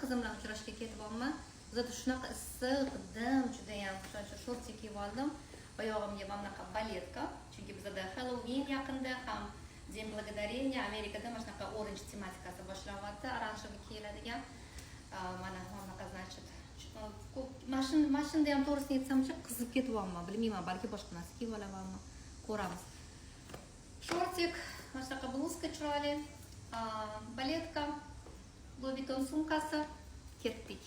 Qizim bilan uchrashishga ketyapman. Bizada shunaqa issiq, dim judayam. Shuning uchun шорты kiyib oldim. Oyog'imga mana bunaqa балетка, chunki bizada Halloween yaqinda, ham День благодарения. Amerikada mana shunaqa orange tematikasi boshlanyapti, оранжевый kiyiladigan. Mana bunaqa, значит, mana shunda ham, to'g'risini aytsamchi, qizib ketyapman. Bilmayman, balki boshqa narsa kiyib olamanmi, ko'ramiz. Шортик, mana shunaqa bluzka chiroyli, балетка, Louis Vuitton sumkasi. Ketdik.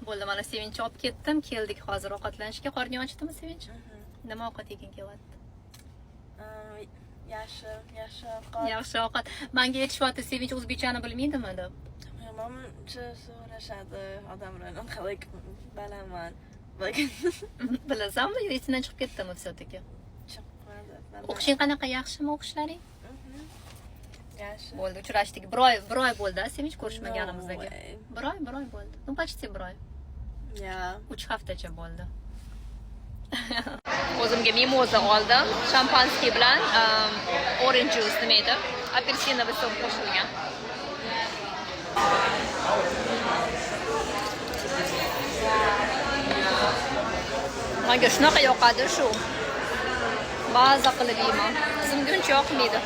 Bo'ldi, mana Sevinchni olib ketdim. Keldik hozir ovqatlanishga. Qorning ochdimi, Sevinch? Nima ovqat yeging kelyapti? Yaxshi, yaxshi ovqat. Yaxshi ovqat. Manga aytishyapti, Sevinch o'zbekchani bilmaydimi deb. Manimcha, so'rashadi odamlar, like, bilaman. Like, Bilasanmi, yo esingdan chiqib ketdimi все таки? Chiqmadi. O'qishing qanaqa, yaxshimi o'qishlaring? Mhm. Yaxshi. Bo'ldi, uchrashdik. Bir oy bo'ldi, a, Sevinch, ko'rishmaganimizga. No way. Bir oy bo'ldi. Ну, почти bir oy. 3 haftacha bo'ldi. O'zimga mimoza oldim. Шампанский bilan orange juice, nima edi? Апельсиновый сок qo'shilgan. Menga shunaqa yoqadi shu. Maza qilib yeyman. Qizimga uncha yoqmaydi.